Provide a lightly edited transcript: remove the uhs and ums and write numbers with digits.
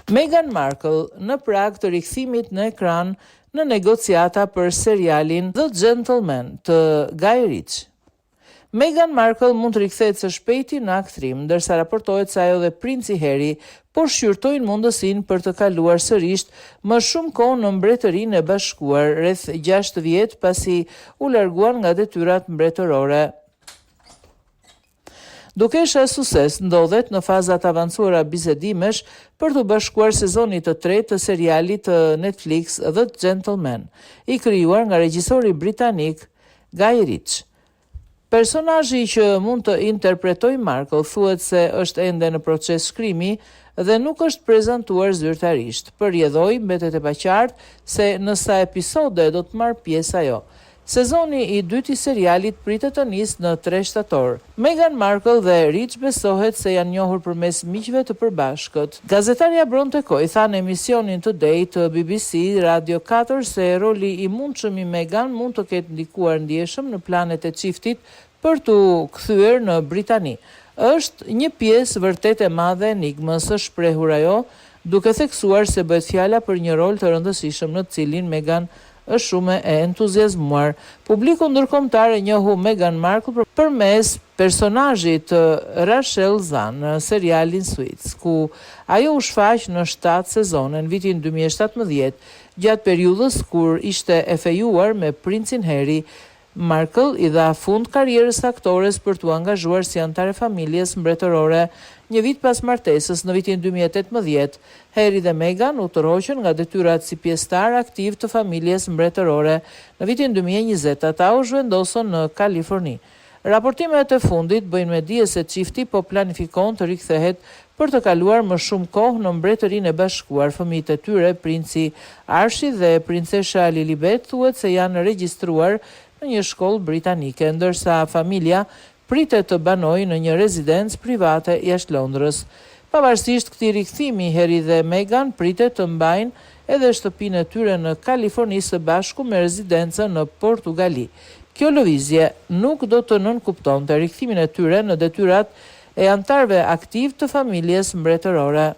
Meghan Markle në prag të rikthimit në ekran në negociata për serialin The Gentlemen të Guy Ritchie. Meghan Markle mund të rikthehet së shpejti në aktrim, ndërsa raportohet se ajo dhe Princi Harry po shqyrtojnë mundësinë për të kaluar sërisht më shumë kohë në Mbretërinë e Bashkuar, rreth gjashtë vjet pasi u larguan nga detyrat mbretërore. Dukesha e Sussex ndodhet në faza të avancuara bisedimesh për t'u bashkuar sezonit të tretë të serialit të Netflix The Gentlemen, i krijuar nga regjisori britanik Guy Ritchie. Personazhi që mund të interpretojë Markle thuhet se është ende në proces shkrimi dhe nuk është prezantuar zyrtarisht. Për rrjedhojë, mbetet e paqartë se në sa episode do të marrë pjesë ajo. Sezoni i dytë i serialit pritet të nisë në tre shtator. Meghan Markle dhe Ritchie besohet se janë njohur përmes miqve të përbashkët. Gazetarja Bronte Coy tha në emisionin Today të bbc Radio katër se roli i mundshëm i Meghan mund të ketë ndikuar ndjeshëm në planet e çiftit për t'u kthyer në Britani. Është një pjesë vërtet e madhe e enigmës, është shprehur ajo, duke theksuar se bëhet fjala për një rol të rëndësishëm në të cilin Meghan është shumë e entuziazmuar. Publiku ndërkombëtar e njohu Meghan Markle përmes personazhit të Rachel Zane në serialin Suits, ku ajo u shfaq në shtatë sezone në vitin 2017, gjatë periudhës kur ishte e fejuar me Princin Harry. Markle i dha fund karrierës së aktores për t'u angazhuar si anëtare e familjes mbretërore një vit pas martesës në vitin 2018. Harry dhe Meghan u tërhoqën nga detyrat si pjesëtarë aktivë të familjes mbretërore. Në vitin 2020 ata u zhvendosën në Kaliforni. Raportimet e fundit bëjnë me dije se çifti po planifikon të rikthehet për të kaluar më shumë kohë në Mbretërinë e Bashkuar. Fëmijët e tyre, princi Archie dhe princesha Lilibet thuhet se janë regjistruar në një shkollë britanike, ndërsa familja pritet të banojë në një rezidencë private jashtë Londrës. Pavarësisht këtij rikthimi, Harry dhe Meghan pritet të mbajnë edhe shtëpinë e tyre në Kaliforni së bashku me rezidencën në Portugali. Kjo lëvizje nuk do të nënkuptonte rikthimin e tyre në detyrat e anëtarëve aktivë të familjes mbretërore.